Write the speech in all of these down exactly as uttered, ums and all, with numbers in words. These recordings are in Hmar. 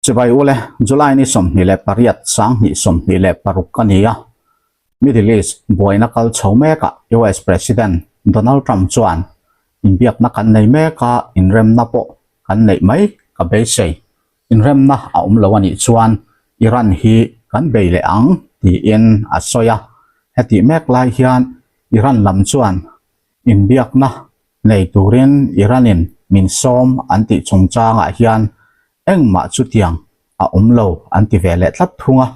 Chibai u le, July ni sawmhnih le pariat, sanghnih sawmhnih le paruk a ni a. Middle East buaina kal chho mekah U S President Donald Trump chuan inbiakna kan nei mek a, inremna pawh kan neih mai ka beisei. Inremna a awm lo a nih chuan Iran hi kan bei leh ang tiin a sawi a. Hetih mek lai hian Iran lam chuan inbiakna nei turin Iran-in min sawm an tih chungchangah hian engmah chutiang a awm lo an ti ve leh tlat thung a.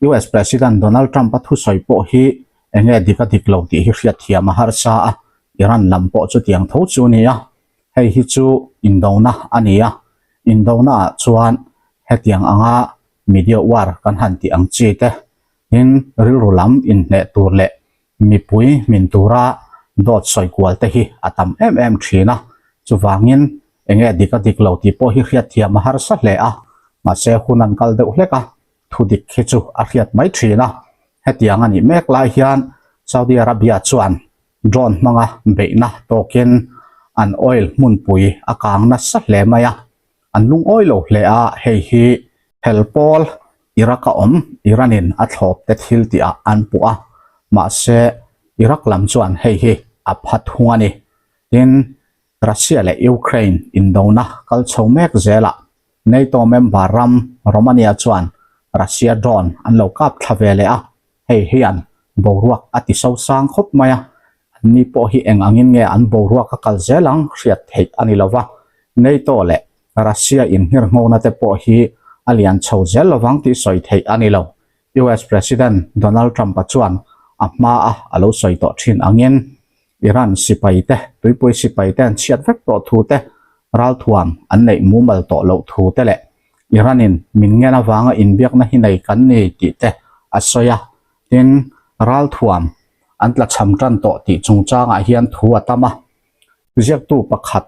U S President Donald Trump-a thusawi pawh hi enge dik a dik lo tih hi hriatthiam a harsa a, Iran lam pawh chutiang tho chu ni a. Hei hi chu indona a ni a. Indonaah chuan hetiang anga media war kan han tih ang chi te, in rilru lam inhneh tur leh mipui hmin tura dawt sawi kual te hi a tam em em ṭhin a. Chuvangin enge dik a dik lo tih pawh hi hriatthiam a harsa hle a. Mahse, hun an kal deuh hlek a, thudik khi chu a hriat mai ṭhin a. Hetiang a nih mek lai hian Saudi Arabia chuan drone hmanga beihna tawkin an oil hmunpui a kang nasa hle mai a. An lungawi lo hle a, hei hi hel pawl Iraq-a awm Iran-in a thlawp te thil tihah an puh a. Mahse, Iraq lam chuan hei hi a pha thung a ni. Tin, Russia leh Ukraine indona kal chho mek zelah NATO member ram Romania chuan Russia drone an lo kap thla ve leh a. Hei hian boruak a ti so sang khawp mai a. Anni pawh hi eng angin nge an boruak a kal zel ang hriat theih a ni lo va. NATO leh Russia inhnirnghona te pawh hi a lian chho zel lo vang tih sawi theih a ni lo. U S President Donald Trump-a chuan a hma a a lo sawi tawh ṭhin angin Iran sipai te, tuipui sipai te an chhiat vek tawh thu te, ralthuam an neih mumal tawh loh thu te leh Iran-in min ngen avanga inbiakna hi nei kan ni tih te a sawi a. Tin, ralthuam an tla chham ṭan tawh tih chungchangah hian thu a tam a. Ziaktu pakhat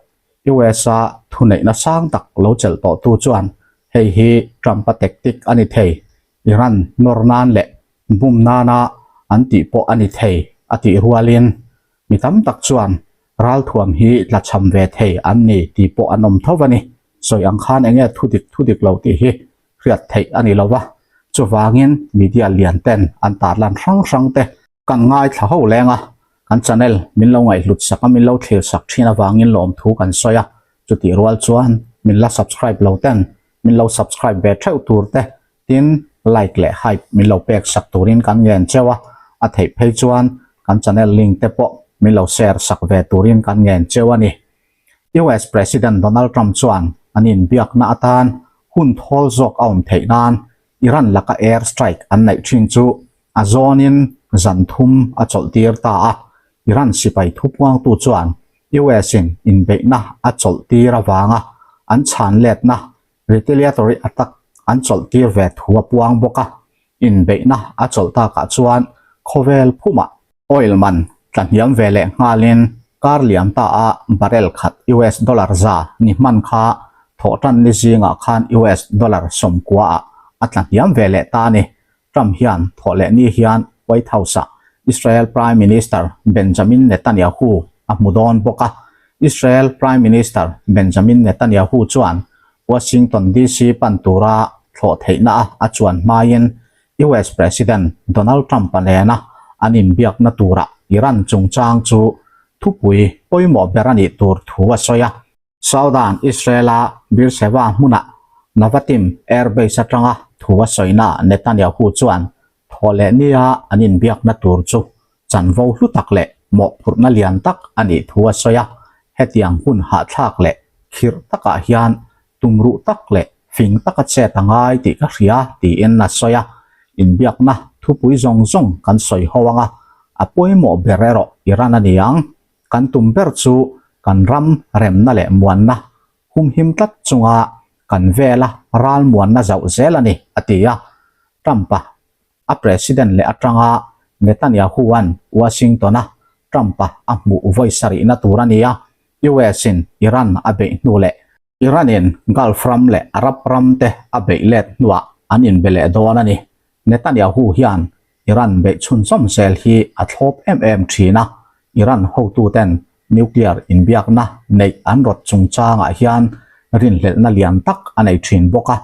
U S-a thuneihna sang tak lo chelh tawhtu chuan hei hi Trump-a tactic a ni thei, Iran nawr nan leh bum nana an tih pawh a ni thei a tih rualin mi tam tak chuan ralthuam hi tla chham ve thei an ni tih pawh an awm tho a ni. Sawi ang khan enge thudik thudik lo tih hi hriat theih a ni lo va. Chuvangin media lian ten an tarlan hrang hrang te kan ngaithla ho leng a, kan channel min lo ngaihhlut sak a, min lo thlirsak ṭhin avangin lawmthu kan sawi a. Chutih rual chuan min la subscribe lo ten min lo subscribe ve theuh tur te, tin, like leh hype min lo pek sak turin kan ngen cheu a, a theih phei chuan kan channel link te pawh min lo share sak ve turin kan ngen cheu a ni. U S President Donald Trump chuan an inbiakna atan hun thawl zawk a awm theih nan Iran laka air strike an neih ṭhin chu a zawnin zan thum a chawlhtir ta a. Iran sipai thupuangtu chuan U S-in inbeihna a chawlhtir avanga an chhan letna retaliatory attack an chawlhtir ve thu a puang bawk a. Inbeihna a chawlh takah chuan khawvel phuma oil man tla hniam ve leh nghalin kar liam ta a, barrel khat U S dollar za ni hman kha thawh ṭan ni zingah khan U S dollar sawmkua ah a tla hniam ve leh ta a ni. Trump hian thawh leh ni hian White House-ah Israel Prime Minister Benjamin Netanyahu a hmu dawn bawk a. Israel Prime Minister Benjamin Netanyahu chuan Washington D C pan tura thlawh theihna a a chuan hmain U S President Donald Trump-a nena an inbiakna tura Iran chungchang chu thupui pawimawh ber a nih tur thu a sawi a. Southern Israel-a Beersheba hmuna Nevatim Air Base aṭanga thu a sawina Netanyahu chuan thawh leh nia an inbiakna tur chu chanvo hlu tak leh mawhphurhna lian tak a nih thu a sawi a. Hetiang hun hahthlak leh khirh takah hian tumruh tak leh fing taka chet a ngai tih ka hria tiin a sawi a. Inbiakna thupui zawng zawng kan sawi ho ang a, a pawimawh ber erawh Iran a ni ang. Kan tum ber chu kan ram remna leh muanna humhim tlat chunga kan vela ral muanna zauh zel a ni, a ti a. Trump-a a president leh aṭanga Netanyahu-an Washington-a Trump-a a hmuh vawi sarihna tur a ni a. U S-in Iran a beih hnu leh Iran-in Gulf ram leh Arab ram te a beih let hnuah an inbe leh dawn a ni. Netanyahu hian Iran beih chhunzawm zel hi a thlawp em em ṭhin a. Iran hotuten nuclear inbiakna neih an rawt chungchangah hian rinhlelhna lian tak a nei ṭhin bawk a.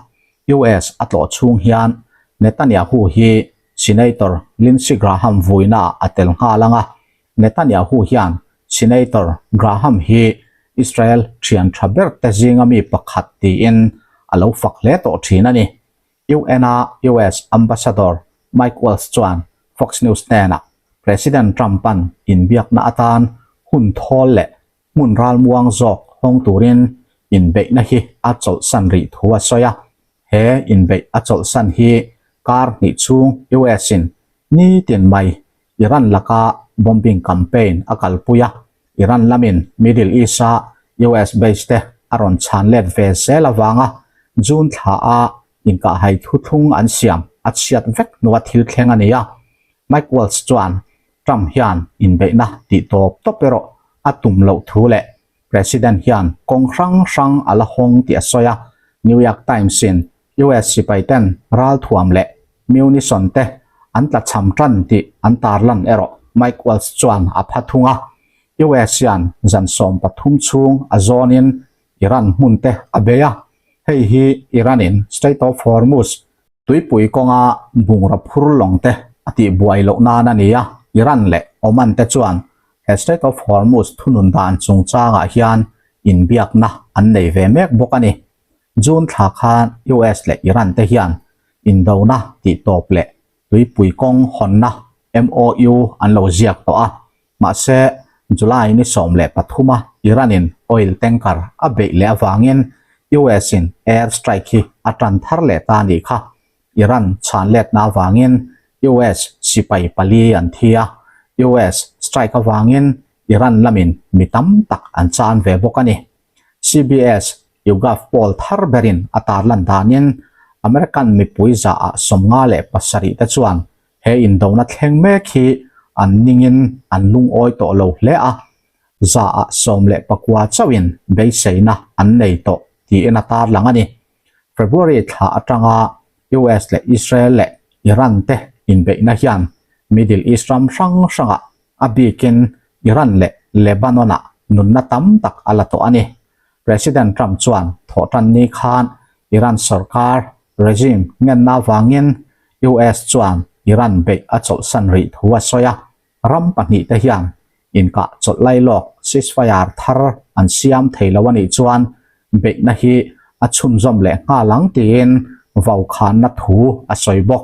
U S a tlawh chhung hian Netanyahu hi Senator Lindsey Graham vuina a tel nghal ang a. Netanyahu hian Senator Graham hi Israel ṭhian ṭha ber te zinga mi pakhat tiin a lo fak hle tawh ṭhin a ni. U N a U S Ambassador Mike Waltz chuan Fox News hnenah President Trump-an inbiakna atan hun thawl leh hmun ralmuang zawk hawng turin inbeihna hi a chawlhsan rih thu a sawi a. He inbeih a chawlhsan hi kar hnih chhung U S-in nitin mai Iran laka bombing campaign a kalpui a, Iran lamin Middle East-a U S base te a rawn chhan let ve zel avanga June thla a inkahhai thuthlung an siam a chhiat vek hnua thil thleng a ni a. Mike Waltz chuan Trump hian inbeihna tih tawp tawp erawh a tum loh thu leh President hian kawng hrang hrang a la hawng tih a sawi a. New York Times-in U S sipaiten ralthuam leh munition te an tla chham ṭan tih an tarlan erawh Mike Waltz chuan a pha thung a. U S hian zan sawm pathum chhung a zawnin Iran hmun te a bei a. Hei hi Iran-in Strait of Hormuz tuipui kawnga bungraw phur lawng te a tihbuai loh nan a ni a. Iran leh Oman te chuan he Strait of Hormuz thunun dan chungchangah hian inbiakna an nei ve mek bawk a ni. June thla khan U S leh Iran te hian indona tih tawp leh tuipui kawng hawnna M O U an lo ziak tawh a. Mahse, July ni sawm leh pathuma Iran-in oil tanker a beih leh avangin U S-in air strike hi a ṭan thar leh ta a nih kha. Iran chhan letna avangin U S sipai pali an thi a. U S strike avangin Iran lamin mi tam tak an chan ve bawk a ni. C B S YouGov poll thar berin a tarlan danin American mipui zaah sawmnga leh pasarih te chuan he indona thleng mek hi an ningin an lungawi tawh lo hle a, zaah sawm leh pakua chauhin beiseina an nei tawh tiin a tarlang a ni. February thla aṭanga U S leh Israel leh Iran te inbeihna hian Middle East ram hrang hrangah a bikin Iran leh Lebanon-ah nunna tam tak a la tawh a ni. President Trump chuan thawhṭan ni khan Iran sorkar regime ngenna avangin U S chuan Iran beih a chawlhsan rih thu a sawi a. Ram pahnih te hian inkah chawlh lailawk ceasefire thar an siam thei lo a nih chuan beihna hi a chhunzawm leh nghal ang tiin vaukhanna thu a sawi bawk.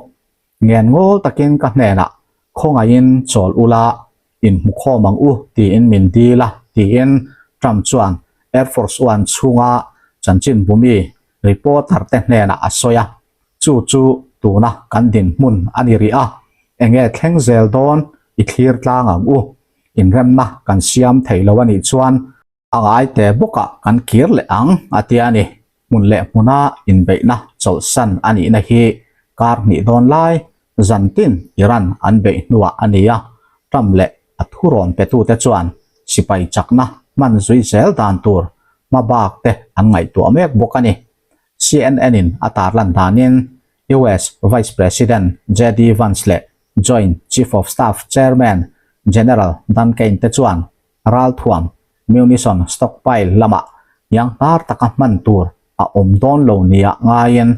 Ngen ngawl takin ka hnenah khawngaihin chawl ula inhmukhawm ang u tiin min dil a, tiin Trump chuan Air Force One chhunga chanchinbumi reporter te hnenah a sawi a. Chu chu tuna kan dinhmun a ni rih a, enge thleng zel dawn, i thlir tlang ang u, inremna kan siam thei lo a nih chuan a ngai te bawkah kan kir leh ang a ti a ni. Hmun leh hmuna inbeihna chawlhsan a nihna hi kar hnih dawn lai, zantin Iran an beih hnuah a ni a. Trump leh a thurawn petute chuan sipai chakna hman zui zel dan tur hmabak te an ngaihtuah mek bawk a ni. C N N-in a tarlan danin U S Vice President J D Vance leh Joint Chief of Staff Chairman General Dan Caine te chuan ralthuam munition stockpile lamah hiang hnar taka hman tur a awm dawn lo nia ngaiin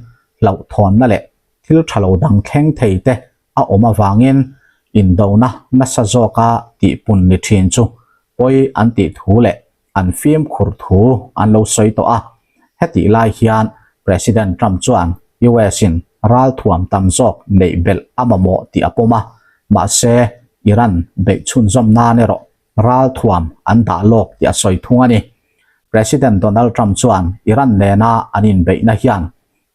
hlauhthawnna leh thil ṭha lo dang thleng thei te a awm avangin indona nasa zawka tihpun ni ṭhin chu pawi an tih thu leh an fimkhur thu an lo sawi tawh a. Hetih lai hian President Trump chuan U S-in ralthuam tam zawk neih belh a mamawh tih a pawm a, mahse Iran beih chhunzawm nan erawh ralthuam an dah lawk tih a sawi thung a ni. President Donald Trump chuan Iran nena an inbeihna hian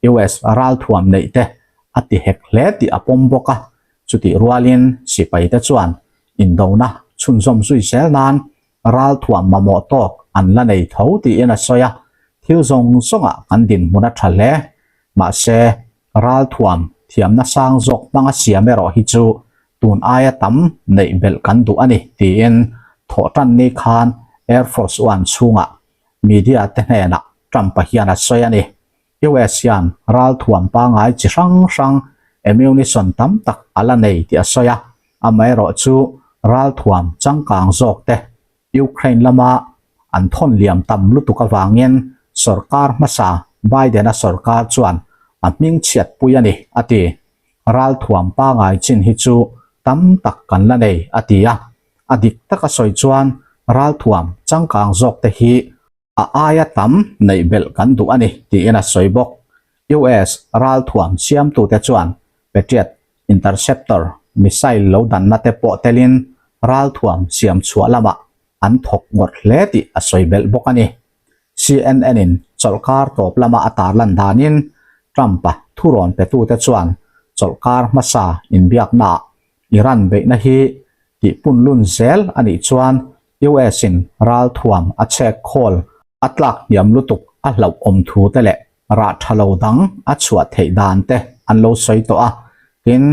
U S ralthuam neih te a ti hek hle tih a pawm bawk a. Chutih rualin sipai te chuan indona chhunzawm zui zel nan ralthuam mamawh tawk an la nei tho tiin a sawi a. Thil zawng zawngah kan dinhmun a ṭha hle. Mahse, ralthuam thiamna sang zawk hmanga siam erawh hi chu tun aia tam neih belh kan duh a ni tiin thawhṭan ni khan Air Force One chhungah media te hnenah Trump-a hian a sawi a ni. U S hian ralthuam pangngai chi hrang hrang ammunition tam tak a la nei tih a sawi a. Amaherawhchu ralthuam changkang zawk te Ukraine lama an thawn liam tam lutuk avangin sorkar hmasa Biden-a sorkar chuan a hming chhiatpui a ni, a ti. Ralthuam pangngai chin hi chu tam tak kan la nei, a ti a. A dik taka sawi chuan ralthuam changkang zawk te hi a aia tam neih belh kan duh a ni, tiin a sawi bawk. U S ralthuam siamtute chuan Patriot Interceptor missile lo danna te pawh telin ralthuam siam chhuah lamah an thawk ngawt hle tih a sawi belh bawk a ni. C N N in chawlhkar tawp lama a tarlan danin Trump-a thurawn petute chuan chawlhkar hmasa inbiaknaah Iran beihna hi tihpunlun zel a nih chuan U S in ralthuam a chhek khawl a tlak hniam lutuk a hlauhawm thu te leh rah ṭha lo dang a chhuah theih dan te an lo sawi tawh a. Tin,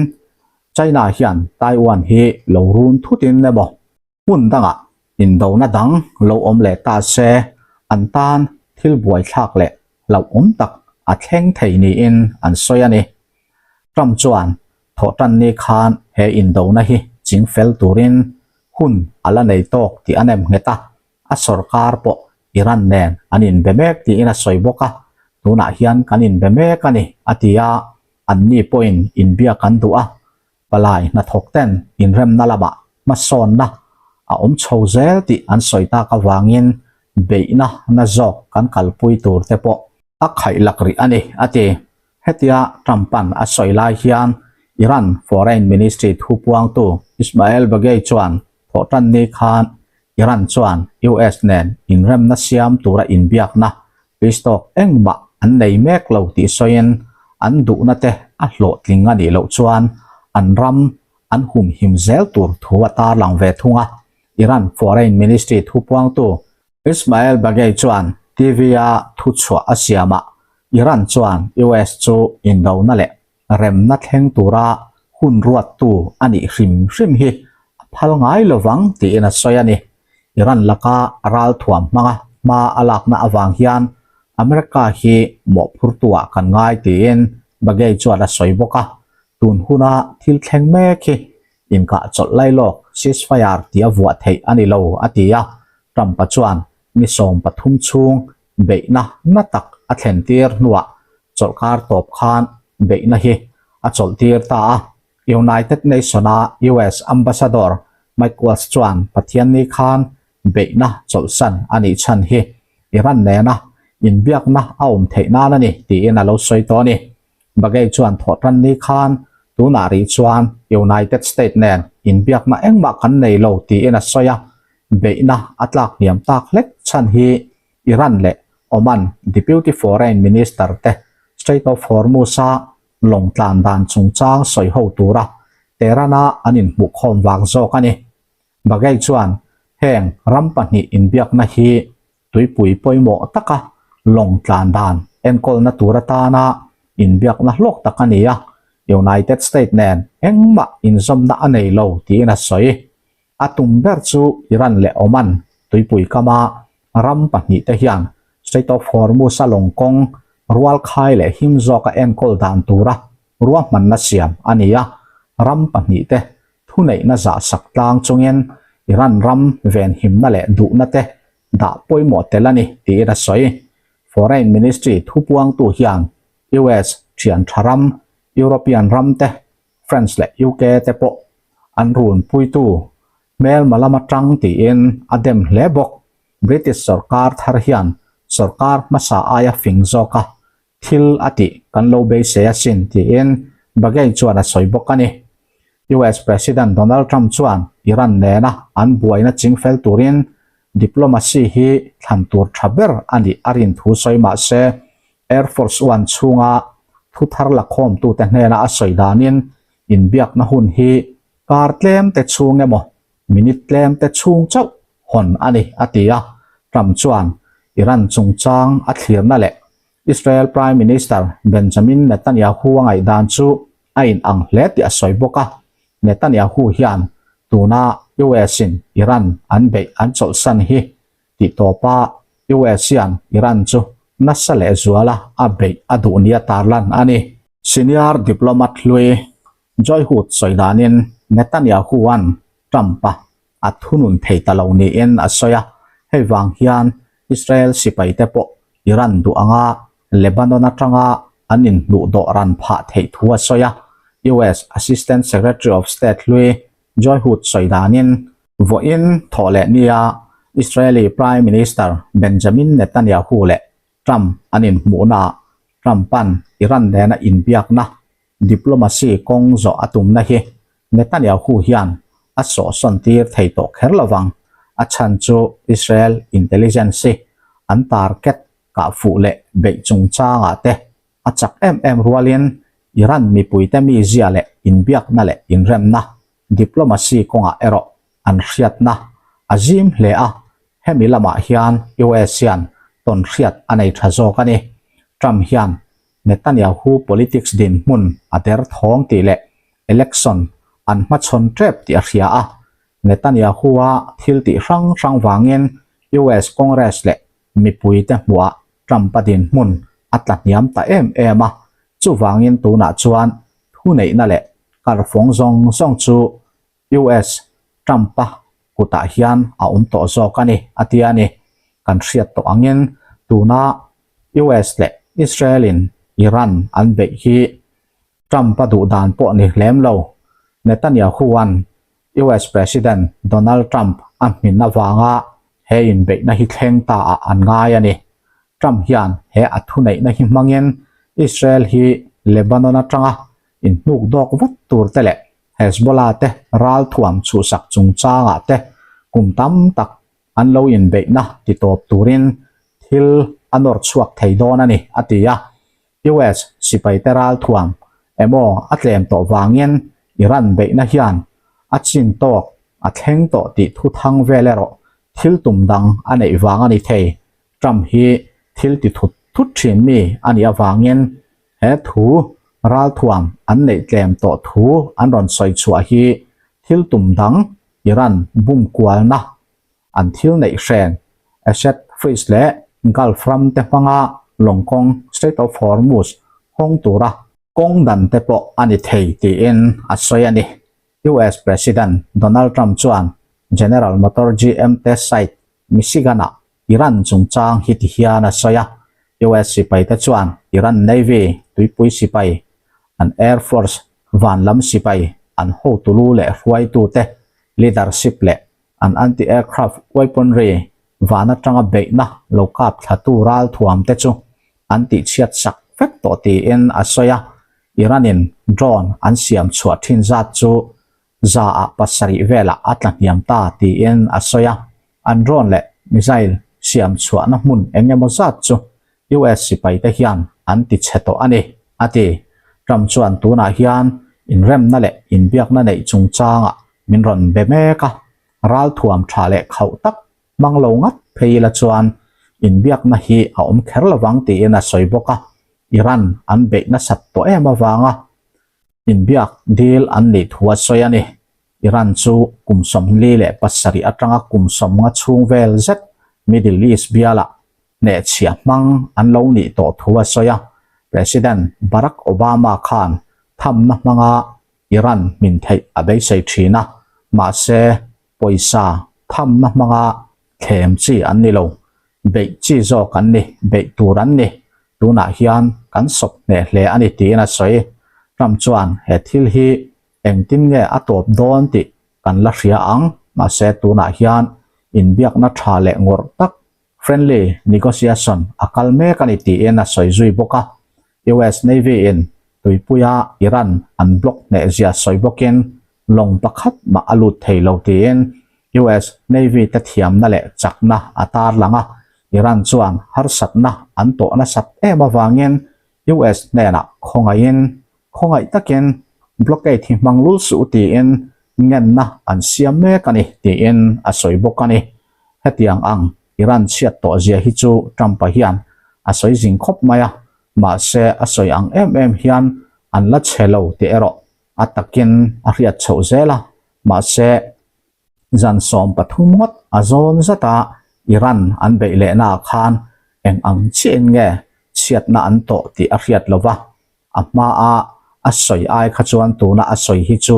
China hian Taiwan hi lo run thutin emaw, hmun dangah indona dang lo awm leh ta se, an tan thil buaithlak leh hlauhawm tak a thleng thei niin an sawi a ni. Trump chuan thawhṭan ni khan he indona hi chingfel turin hun a la nei tawk tih a nem nghet a, a sorkar pawh Iran nen an inbe mek tiin a sawi bawk a, tunah hian kan inbe mek a ni, a ti a, anni pawhin inbiak an duh a, palai hnathawk ten inremna lamah hmasawnna a awm chho zel tih an sawi tak avangin beihna na zawk kan kalpui tur te pawh a khaihlak rih a ni, a ti. Hetia Trump-an a sawi lai hian Iran Foreign Ministry thupuangtu Ismail Baghei chuan thawhṭan ni khan Iran chuan U S nen inremna siam tura inbiakna peace talk engmah an nei mek lo tih sawiin an duhna te a hlawhtling a nih loh chuan an ram an humhim zel tur thu a tarlang ve thung a. Iran Foreign Ministry thupuangtu Ismail Baghei chuan T V-a thuchhuah a siamah Iran chuan U S chu indona leh remna thleng tura hun ruattu a nih hrim hrim hi a phal ngai lo vang tiin a sawi a ni. Iran laka ralthuam hmanga hma a lakna avang hian America hi mawhphurtuah kan ngai tiin Baghei chuan a sawi bawk a. Tun huna thil thleng mek hi inkah chawlh lai lawk ceasefire tia vuah theih a ni lo, a ti a. Trump-a chuan ni sawm pathum chhung beihna na tak a thlentir hnuah chawlhkar tawp khan beihna hi a chawlhtir ta a. United Nation-a U S Ambassador Mike Waltz chuan Pathianni khan beihna chawlhsan a nih chhan hi Iran nena inbiakna a awm theih nan a ni tiin a lo sawi tawh a ni. Baghei chuan thawhṭan ni khan tunah rih chuan United States nen inbiakna engmah kan nei lo tiin a sawi a. Beihna a tlak hniam tak hlek chhan hi Iran leh Oman Deputy Foreign Minister te Strait of Hormuz-a lawng tlan dan chungchang sawi ho tura Tehran-a an inhmuh khawm vang zawk a ni. Baghei chuan heng ram pahnih inbiakna hi tuipui pawimawh taka lawng tlan dan enkawlna tur atana inbiakna hlawk tak a ni a, United States nen engmah inzawmna a nei lo tiin a sawi. A tum ber chu Iran leh Oman tuipui kama ram pahnih te hian Strait of Hormuz-a lawng kawng rualkhai leh him zawka enkawl dan tura ruahmanna siam a ni a, ram pahnih te thuneihna zahsak tlang chungin Iran ram venhimna leh duhna te dah pawimawh tel a ni tiin a sawi. Foreign Ministry thupuangtu hian U S ṭhian ṭha ram, European ram te, France leh U K te pawh an runpuitu hmelma lam aṭang tiin a dem hle bawk. British sorkar thar hian sorkar hmasa aia fing zawka thil a tih kan lo beisei asin tiin Baghei chuan a sawi bawk a ni. U S President Donald Trump chuan Iran nena an buaina chingfel turin diplomacy hi thlan tur ṭha ber a nih a rin thu sawi mah se, Air Force One chhunga thuthar lakhawmtute hnena a sawi danin inbiakna hun hi kar tlem te chhung emaw, minute tlem te chhung chauh hawn a ni, a ti a. Trump chuan Iran chungchang a thlirna leh Israel Prime Minister Benjamin Netanyahu a ngaihdan chu a inang hle tih a sawi bawk a. Netanyahu hian tuna U S in Iran an beih an chawlhsan hi tih tawpa U S hian Iran chu nasa leh zuala a beih a duh nia tarlan a ni. Senior diplomat hlui Joy Hood sawi danin Netanyahu-an Trump-a a thunun thei ta lo niin a sawi a. Hei vang hian Israel sipaite pawh Iran duh anga Lebanon aṭanga an inhnuhdawh ran phah theih thu a sawi a. U S Assistant Secretary of State hlui Joy Hood sawi danin, vawiin thawhlehnia Israeli Prime Minister Benjamin Netanyahu leh Trump an inhmuhna, Trump-an Iran nena inbiakna diplomacy kawng zawh a tumna hi Netanyahu hian a sawhsawn tir thei tawh kher lovang. A chhan chu Israel intelligence an target kah fuh leh beih chungchangah te a chak em em rualin Iran mipuite mizia leh inbiakna leh inremna diplomacy kawnga erawh an hriatna a zim hle a. Hemi lamah hian U S hian tawnhriat a nei ṭha zawk a ni. Trump hian Netanyahu politics dinhmun a derthawng tih leh election an hmachhawn ṭep tih a hria a. Netanyahu-a thil tih hrang hrang vangin U S Congress leh mipuite hmuhah Trump-a dinhmun a tlahniam ta em em a. Chuvangin tunah chuan thuneihna leh kalfawng zawng zawng chu U S Trump-a kutah hian a awm tawh zawk a ni, a ti a ni. Kan hriat tawh angin tuna U S leh Israel-in Iran an beih hi Trump-a duh dan pawh ni hlem lo. Netanyahu-an U S President Donald Trump a hmin avanga he inbeihna hi thleng ta a an ngai a ni. Trump hian he a thuneihna hi hmangin Israel hi Lebanon aṭanga inhnukdawk vat tur te leh Hezbollah te ralthuam chhuhsak chungchangah te kum tam tak an lo inbeihna titawp turin thil a nawr chhuak thei dawn a ni, a ti a. U S sipaite ralthuam emaw a tlem tawh vangin Iran beihna hian a chin tawk a thleng tawh tih thuthang vel erawh thil tum dang a neih vang a ni thei. Trump hi thil ti thut thut ṭhin mi a nih avangin he thu ralthuam an neih tlem tawh thu an rawn sawi chhuah hi thil tum dang Iran bum kualna an thil neih hren asset freeze leh Gulf ram te hmanga lawng kawng Strait of Hormuz hawng tura kawng dan te pawh a ni thei tiin a sawi a ni. U S President Donald Trump chuan General Motors G M te site Michigan-ah Iran chungchang hiti hian a sawi a. U S sipaite chuan Iran Navy tuipui sipai, an Air Force van lam sipai, an hotulu leh hruaitute leadership leh an anti-aircraft weaponry van aṭanga beihna lo kap thlatu ralthuam te chu an tihchhiat sak vek tawh tiin a sawi a. Iran-in drone an siam chhuah ṭhin zat chu zaah pasarih velah a tlahniam ta tiin a sawi a. An drone leh missile siam chhuahna hmun eng emaw zat chu U S sipaite hian an tichhe tawh a ni, a ti. Trump chuan tunah hian inremna leh inbiakna neih chungchangah min rawn be mek a, ralthuam ṭha leh khauh tak hmang lo ngat phei ila chuan inbiakna hi a awm kher lovang tiin a sawi bawk a. Iran an beih nasat tawh em avanga inbiak dil an nih thu a sawi a ni. Iran chu kum sawmli leh pasarih aṭanga kum sawmnga chhung vel zet Middle East biala hnehchhia hmang an lo nih tawh thu a sawi a. President Barack Obama khan thamna hmanga Iran hmin theih a beisei ṭhin a, mahse, pawisa thamna hmanga thlem chi an ni lo, beih chi zawk an ni, beih tur an ni, tunah hian kan sawp hneh hle a ni tiin a sawi. Trump chuan he thil hi engtin nge a tawp dawn tih kan la hria ang, mahse, tunah hian inbiakna ṭha leh ngawrh tak, friendly negotiation a kal mek a ni tiin a sawi zui bawk a. U S Navy-in tuipuia Iran an block hneh zia sawi bawkin lawng pakhat mah a lut thei lo tiin U S Navy te thiamna leh chakna a tarlang a. Iran chuan harsatna an tawh nasat em avangin U S hnenah khawngaihin, khawngaih takin blockade hi hmang lul suh tiin ngenna an siam mek a ni tiin a sawi bawk a ni. Hetiang ang Iran chhiat tawh zia hi chu Trump-a hian a sawi zing khawp mai a, mahse, a sawi ang em em hian an la chhe lo tih erawh a takin a hriat chhoh zel a. Mahse, zan sawm pathum ngawt a zawn zata Iran an beih lehna khan eng ang chiahin nge chhiatna an tawh tih a hriat lo va. A hmaa a sawi ai kha chuan tuna a sawi hi chu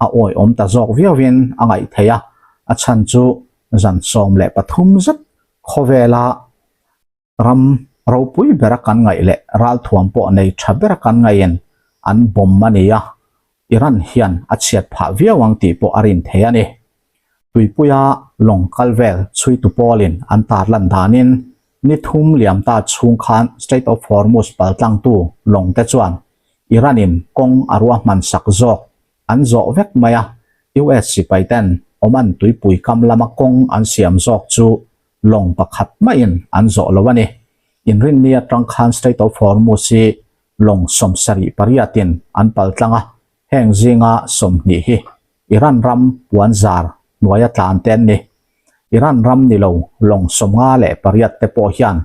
a awiawm ta zawk viauin a ngaih thei a. A chhan chu zan sawm leh pathum zet khawvela ram ropui bera kan ngaih leh ralthuam pawh nei ṭha bera kan ngaihin an bomb a ni a, Iran hian a chhiat phah viau ang tih pawh a rin thei a ni. Tuipuia lawng kal vel chhuitu pawlin an tarlan danin ni thum liam ta chhung khan Strait of Hormuz paltlangtu lawngte chuan Iran-in kawng a ruahman sak zawk an zawh vek mai a, U S sipaiten Oman tuipui kam lama kawng an siam zawk chu lawng pakhat mahin an zawh lo a ni. Inrinni aṭang khan Strait of Hormuz hi lawng sawmsarih pariatin an paltlang a, heng zinga sawmhnih hi Iran ram puanzar hnuaia tlan te an ni. Iran ram ni lo lawng sawmnga leh pariat te pawh hian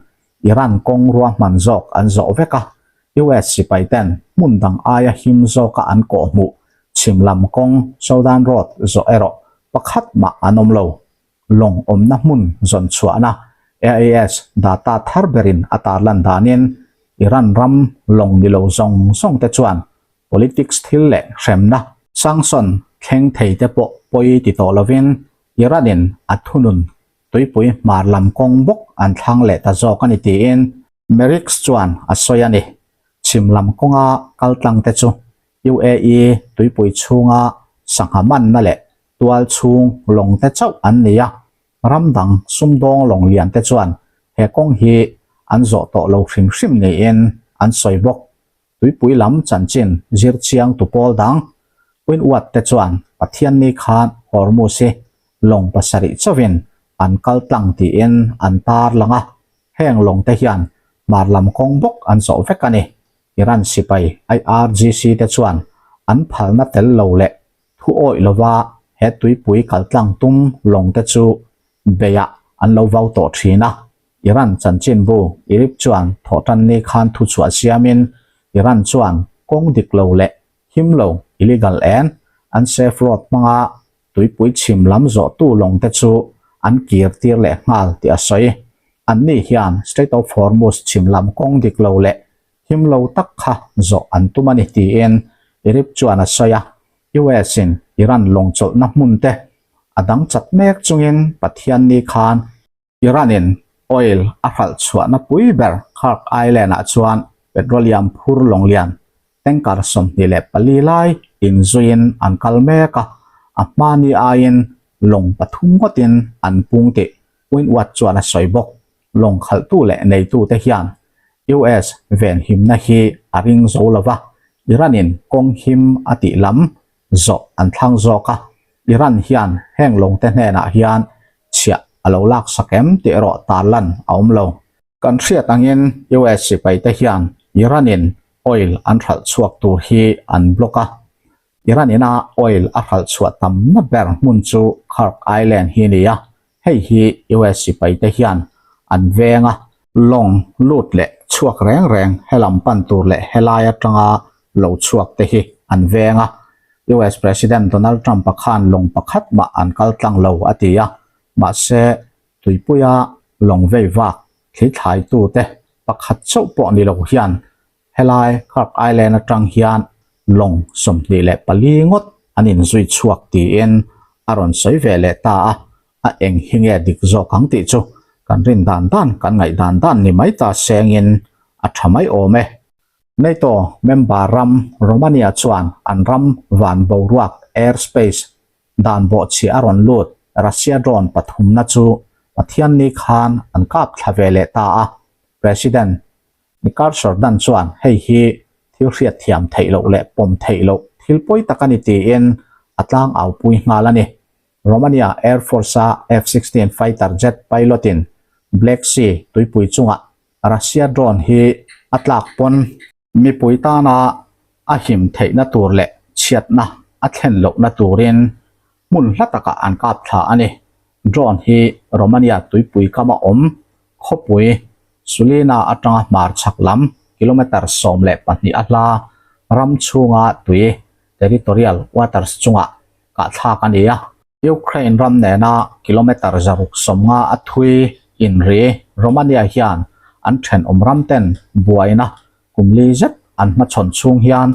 Iran kawng ruahman zawk an zawh vek a, U S sipaiten hmun dang aia him zawka an kawhhmuh chhim lam kawng Soudan Road zawh erawh pakhat mah an awm lo. Lawng awmna hmun zawn chhuahna A I S data thar berin a tarlan danin Iran ram lawng ni lo zawng zawng te chuan politics thil leh hremna, sanction thleng thei te pawh pawi ti tawh lovin Iran-in a thunun tuipui hmar lam kawng bawk an thlang leh ta zawk a ni tiin Merix chuan a sawi a ni. Chhim lam kawnga kaltlang te chu U A E tuipui chhunga sangha manna leh tual chhung lawng te chauh an ni a, ram dang sumdawng lawng lian te chuan he kawng hi an zawh tawh lo hrim hrim niin an sawi bawk. Tuipui lam chanchin zir chiangtu pawl dang Windward te chuan Pathianni khan Hormuz hi lawng pasarih chauhin an kaltlang tiin an tarlang a, heng lawng te hian hmar lam kawng bawk an zawh vek a ni. Iran sipai I R G C te chuan an phalna tel lo leh thu awih lova he tuipui kaltlang tum lawng te chu beiah an lo vau tawh ṭhin a. Iran chanchinbu IRIB chuan Thawhṭanni khan thu chhuah siamin Iran chuan kawng dik lo leh him lo illegal and unsafe road hmanga tuipui chhim lam zawhtu lawng te chu an kir tir leh nghal tih a sawi. Anni hian Strait of Hormuz chhim lam kawng dik lo leh him lo tak kha zawh an tum a ni tiin IRIB chuan a sawi a. U S-in Iran lawng chawlhna hmun te a dangchat mek chungin Pathianni khan Iran-in oil a hralh chhuahna pui ber Khark Island-ah chuan petroleum phur lawng lian tanker sawmhnih leh pali lai inzuiin an kal mek a, a hma ni aiin lawng pathum ngawtin an pung tih Windward chuan a sawi bawk. Lawng khalhtu leh neitute hian U S venhimna hi a ring zo lo va, Iran-in kawng him a tih lam zawh an thlang zawk a. Iran hian heng lawngte hnenah hian chhiah a lo laksak em tih erawh tarlan a awm lo. Kan hriat angin U S sipaite hian Iran-in oil an hralh chhuak tur hi an block a. Iran-ina oil a hralh chhuah tamna ber hmun chu Khark Island hi ni a, hei hi U S sipaite hian an veng a, lawng lut leh chhuak reng reng he lam pan tur leh helai aṭanga lo chhuak te hi an veng a. U S President Donald Trump-a khan lawng pakhat mah an kaltlang lo a ti a, mahse, tuipuia lawng vei vak thlithlaitu te pakhat chauh pawh ni lo hian helai Khark Island aṭang hian lawng sawmhnih leh pali ngawt an inzui chhuak tiin a rawn sawi ve leh ta a, a eng hi nge dik zawk ang tih chu kan rin dan dan, kan ngaih dan dan ni mai ta sengin a ṭha mai awm e. NATO member ram Romania chuan an ram van boruak airspace dan bawhchhia a rawn lut Russia drone pathumna chu Pathianni khan an kap thla ve leh ta a. President Nicole Jordan chuan hei hi thil hriatthiam theih loh leh pawm theih loh thil pawi tak a ni tiin a tlang aupui nghal a ni. Romania Air Force-a F sixteen fighter jet pilot-in Black Sea tuipui chungah Russia drone hi a tlak pawn mipui tana a him theihna tur leh chhiatna a thlen lohna turin hmun hla takah an kap thla a ni. Drone hi Romania tuipui kama awm khawpui Sulina aṭanga hmar chhak lam kilometer sawm leh pahnih a hla ram chhunga tui territorial waters chungah kah thlak a ni a. Ukraine ram nena kilometer zaruk sawmnga a thui inri Romania hian an ṭhenawm ram ten buaina kum li zet an hmachhawn chhung hian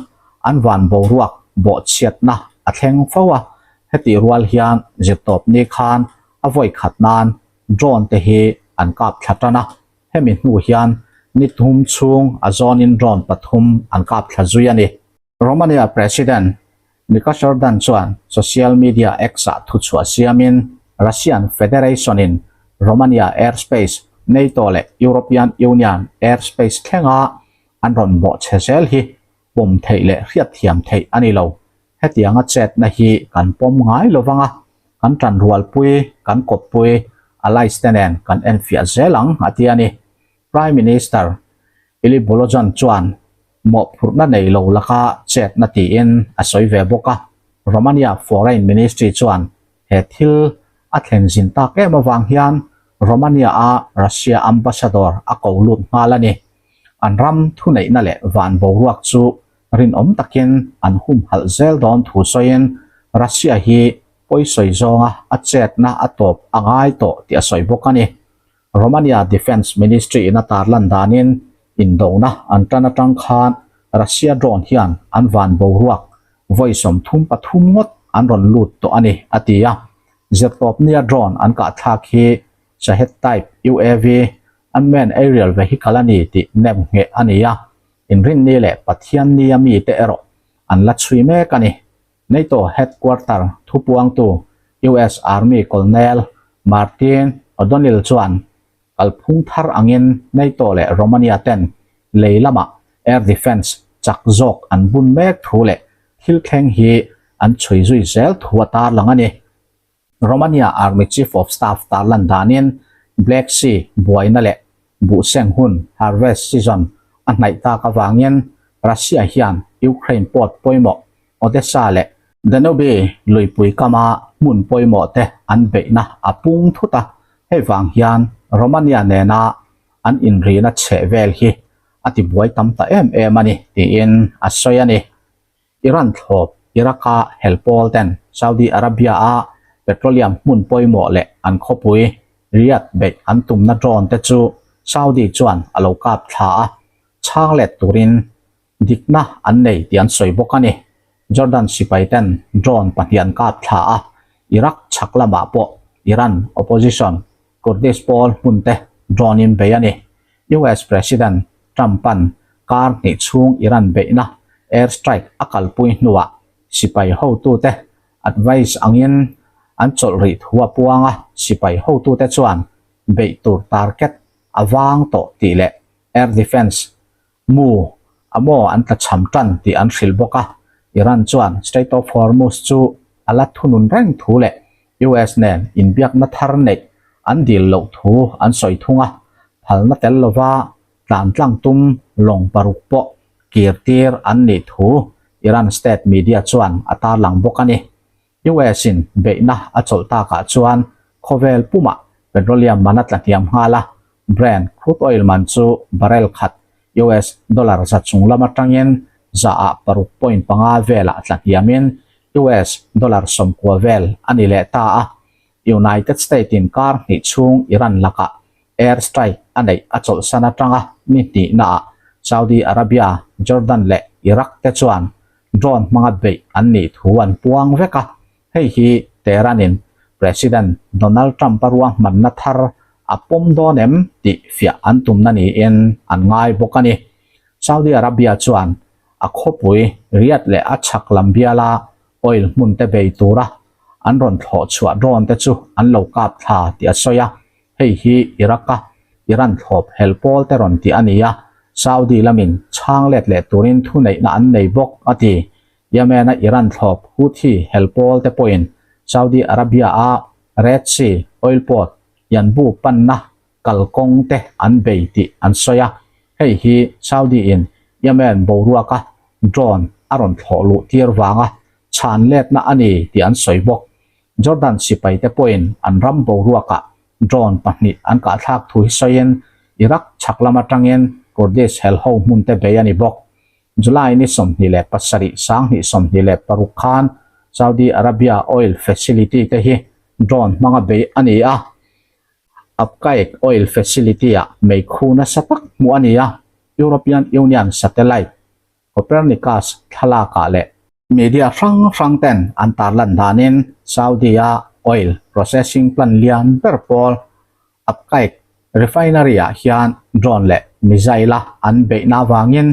an van boruak bawhchhiatna a thleng fo a, hetih rual hian zirtawpni khan a vawi khat nan drone te hi an kap thla ṭan a, hemi hnu hian ni thum chhung a zawnin drone pathum an kap thla zui a nih. Romania President Nica Jordan chuan social media X-ah thuchhuah siamin Russian Federation-in Romania airspace, NATO leh European Union airspace thlenga an rawn bawhchhe zel hi pawm theih leh hriatthiam theih a ni lo. Hetianga chetna hi kan pawm ngai lo vang a, kan ṭanrualpui, kan kawppui, allies te nen kan enfiah zel ang, a ti a ni. Prime Minister Eli Bolojan chuan mawhphurhna nei lo laka chetna tiin a sawi ve bawk a. Romania Foreign Ministry chuan he thil a thlen zin tak em avang hian Romania-a Russia ambassador a ko lut nghal a ni. An ram thuneihna leh van boruak chu rinawm takin an humhalh zel dawn thu sawiin Russia hi pawisawi zawnga a chetna a tawp a ngai tawh tih a sawi bawk a ni. Romania Defence Ministry-in a tarlan danin indona an ṭan aṭang khan Russia drone hian an van boruak vawi sawmthum pathum ngawt an rawn lut tawh a ni, a ti a. Zirtawpnia drone an kah thlak hi Shahed type U A V, unmanned aerial vehicle a ni tih nemngheh a ni a. Inrinni leh Pathianni a mite erawh an la chhui mek a ni. NATO headquarter thupuangtu U S Army Colonel Martin O'Donnell chuan kalphung thar angin NATO leh Romania ten lei lama air defence chak zawk an bun mek thu leh thil thleng hi an chhui zui zel thu a tarlang a ni. Romania Army Chief of Staff tarlan danin Black Sea buaina leh buhseng hun harvest season a hnaih tak avangin Russia hian Ukraine port pawimawh, Odessa leh Danube luipui kama hmun pawimawh te an beihna a pung thut a, hei vang hian Romania nena an inrina chheh vel hi a tibuai tam ta em em a ni tiin a sawi a ni. Iran thlawp Iraq-a helpawl ten Saudi Arabia-a petroleum hmun pawimawh leh an khawpui Riyadh beih an tumna drone te chu Saudi chuan a lo kap thla a, chhang let turin dikna an nei tih an sawi bawk a ni. Jordan sipai ten drone pahnih an kap thla a, Iraq chhak lamah pawh Iran opposition Kurdish pawl hmun te drone in bei a ni. U S President Trump-an kar hnih chhung Iran beihna air strike a kalpui hnuah sipai hotute advice angin an chawlh rih thu a puang a, sipai hotute chuan beih tur target a vang tawh tih leh air defence mu a maw an tla chham ṭan tih an hrilh bawk a. Iran chuan Strait of Hormuz chu a la thunun reng thu leh U S nen inbiakna thar neih an dil loh thu an sawi thung a, phalna tel lova tlan tlang tum lawng paruk pawh kir tir an nih thu Iran state media chuan a tarlang bawk a ni. U S-in beihna a chawlh takah chuan khawvel pumah petroleum man a tla hniam nghal a, Brent crude oil man chu barrel khat U S dollar za chung lam aṭangin za ah paruk point panga vel a tla hniamin U S dollar sawmkua vel a ni leh ta a. United States-in kar hnih chhung Iran lakah air strike a neih a chawlhsan aṭanga ni hnihnaah Saudi Arabia, Jordan leh Iraq te chuan drone hmanga beih an nih thu an puang vek a. Hei hi Tehran-in President Donald Trump-a ruahmanna thar a pawm dawn em tih fiah an tumna niin an ngai bawk a ni. Saudi Arabia chuan a khawpui Riyadh leh a chhak lam biala oil hmun te bei tura an rawn thlawh chhuah drone te chu an lo kap thla tih a sawi a. Hei hi Iraq-a Iran thlawp helpawl te rawn tih a ni a, Saudi lamin chhang let leh turin thuneihna an nei bawk a ti. Yemen-a Iran thlawp Houthi helpawl te pawhin Saudi Arabia-a Red Sea oil port Yanbu panna kalkawng te an bei tih an sawi a. Hei hi Saudi-in Yemen boruaka drone a rawn thlawh luh tir vanga chhan letna a ni tih an sawi bawk. Jordan sipai te pawhin an ram boruakah drone pahnih an kah thlak thu hi sawiin Iraq chhak lam aṭangin Kurdish helho hmun te bei a ni bawk. July ni sawmhnih leh pasarih, sanghnih sawmhnih leh paruk khan Saudi Arabia oil facility te hi drone hmanga bei a ni a. Abqaiq oil facility-ah meikhu nasa tak hmuh a ni a. European Union satellite Copernicus thlalakah leh media hrang hrang ten an tarlan danin Saudi-a oil processing plant lian ber pawl Abqaiq refinery-ah hian drone leh missile-a an beihna vangin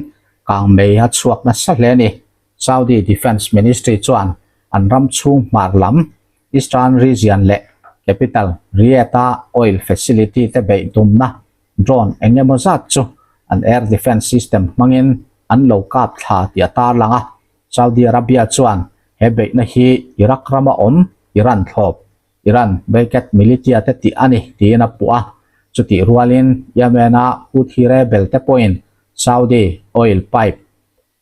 kangmei a chhuak nasa hle a nih. Saudi Defence Ministry chuan an ram chhung hmar lam Eastern Region leh capital Riyadh-a oil facility te beih tumna drone eng emaw zat chu an air defence system hmangin an lo kap thla tih a tarlang a. Saudi Arabia chuan he beihna hi Iraq rama awm Iran thlawp, Iran backed militia te tih a ni tiin a puh a. Chutih rualin Yemen-a Houthi rebel te pawhin Saudi oil pipe,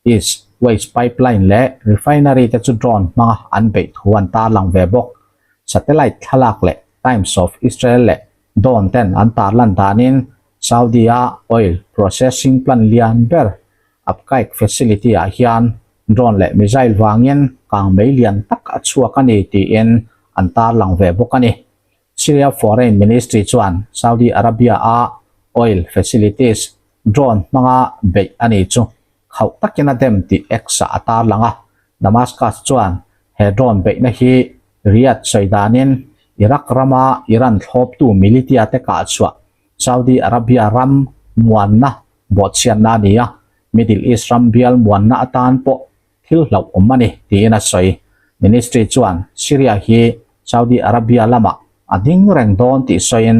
East West Pipeline leh refinery te chu drone hmanga an beih thu an tarlang ve bawk. Satellite thlalak leh Times of Israel leh Dawn ten an tarlan danin Saudi-a oil processing plant lian ber Abqaiq facility-ah hian drone leh missile vangin kangmei lian tak a chhuak a ni tiin an tarlang ve bawk a ni. Syria Foreign Ministry chuan Saudi Arabia-a oil facilities drone hmanga beih a ni chu khauh takin a dem tih X-ah a tarlang a. Damascus chuan he drone beihna hi Riyadh sawi danin Iraq rama Iran thlawptu militia te kah chhuah Saudi Arabia ram muanna bawhchhiatna a ni a, Middle East ram bial muanna atan pawh thil hlauhawm a ni tiin a sawi. Ministry chuan Syria hi Saudi Arabia lamah a ding reng dawn tih sawiin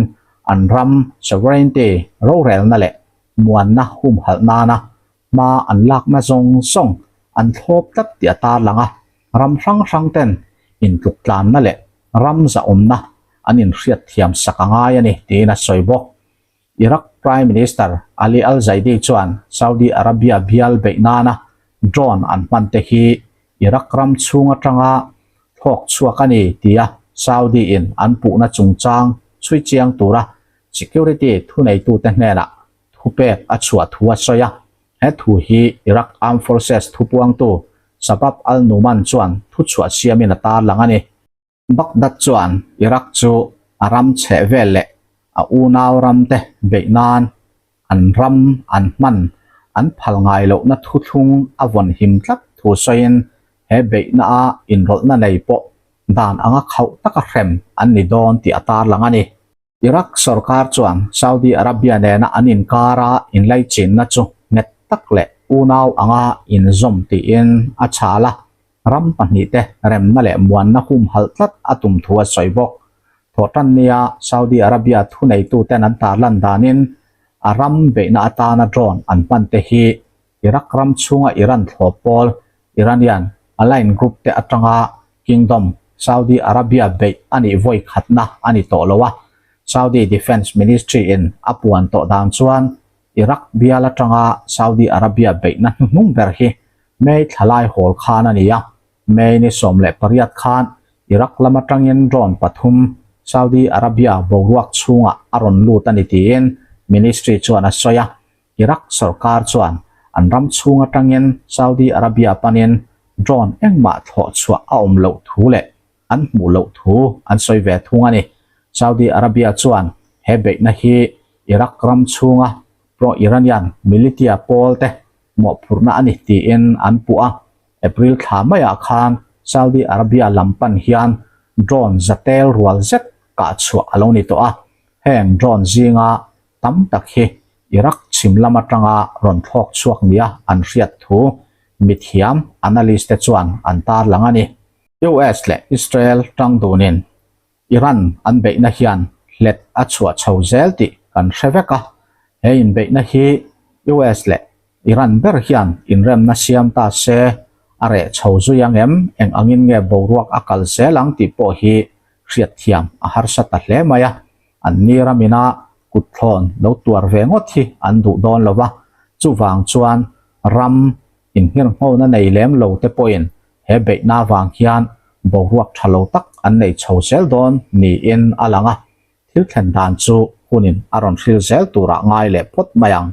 an ram sovereignty rorelna leh muanna humhalh nana hma an lakna zawng zawng an thlawp tlat tih a tarlang a, ram hrang hrang ten intluk tlanna leh ram zahawmna an inhriatthiam sak a ngai a ni tiin a sawi bawk. Iraq Prime Minister Ali Al-Zaidi chuan Saudi Arabia bial beih nana drone an hman te hi Iraq ram chhung atanga thlawk chhuak a ni tia Saudi-in an puhna chungchang chhui chiang tura security thuneitute hnenah thupek a chhuah thu a sawi a. He thu hi Iraq Armed Forces thupuangtu Shabab Al-Numan chuan thuchhuah siamin a tarlang a ni. Baghdad chuan Iraq chu a ram chheh vel leh a unau ram te beih nan an ram an hman an phal ngai lohna thuthlung a vawn him tlat thu sawiin he beihna a inrawlhna nei pawh dan anga khauh taka hrem an ni dawn tih a tarlang a ni. Iraq sorkar chuan Saudi Arabia nena an inkara inlaichinna chu nghet tak leh unau anga inzawm tiin a chhal a, ram pahnihte remna leh muanna humhalh tlat a tum thu a sawi bawk. Thawhṭan nia Saudi Arabia thuneituten an tarlan danin a ram beihna atana drone an hman te hi Iraq ram chhunga Iran thlawp pawl Iranian Alliance Group te atanga Kingdom Saudi Arabia beih a nih vawi khatna a ni tawh lo a. Saudi Defence Ministry-in a puan tawh dan chuan Iraq bial atanga Saudi Arabia beihna hnuhnung ber hi May thla lai hawl khan a ni a. May ni sawm leh pariat khan Iraq lam atangin drone pathum Saudi Arabia boruak chhungah a rawn lut a ni tiin Ministry chuan a sawi a. Iraq sorkar chuan an ram chhung atangin Saudi Arabia panin drone engmah thlawh chhuah a awm loh thu leh an hmuh loh thu an sawi ve thung a ni. Saudi Arabia chuan he beihna hi Iraq ram chhunga pro-Iranian militia pawl te mawhphurhna a ni tiin an puh a. April thla maiah khan Saudi Arabia lam pan hian drone zatel rual zet kah chhuah a lo ni tawh a. Heng drone zinga tam tak hi Iraq chhim lam atanga rawn thlawk chhuak nia an hriat thu mithiam analyst te chuan an tarlang a ni. U S leh Israel ṭang dunin Iran an beihna hian hlet a chhuah chho zel tih kan hre vek a. He inbeihna hi U S leh Iran ber hian inremna siam ta se a reh chho zui ang em, eng angin nge boruak a kal zel ang tih pawh hi hriatthiam a harsa ta hle mai a. Anni ramina kut thlawn lo tuar ve ngawt hi an duh dawn lo va. Chuvang chuan ram inhnghirnghona nei lem lo te pawhin he beihna vang hian boruak ṭha lo tak an nei chho zel dawn niin a lang a. Thil thlen dan chu hunin a rawn hril zel turah ngai leh phawt mai ang.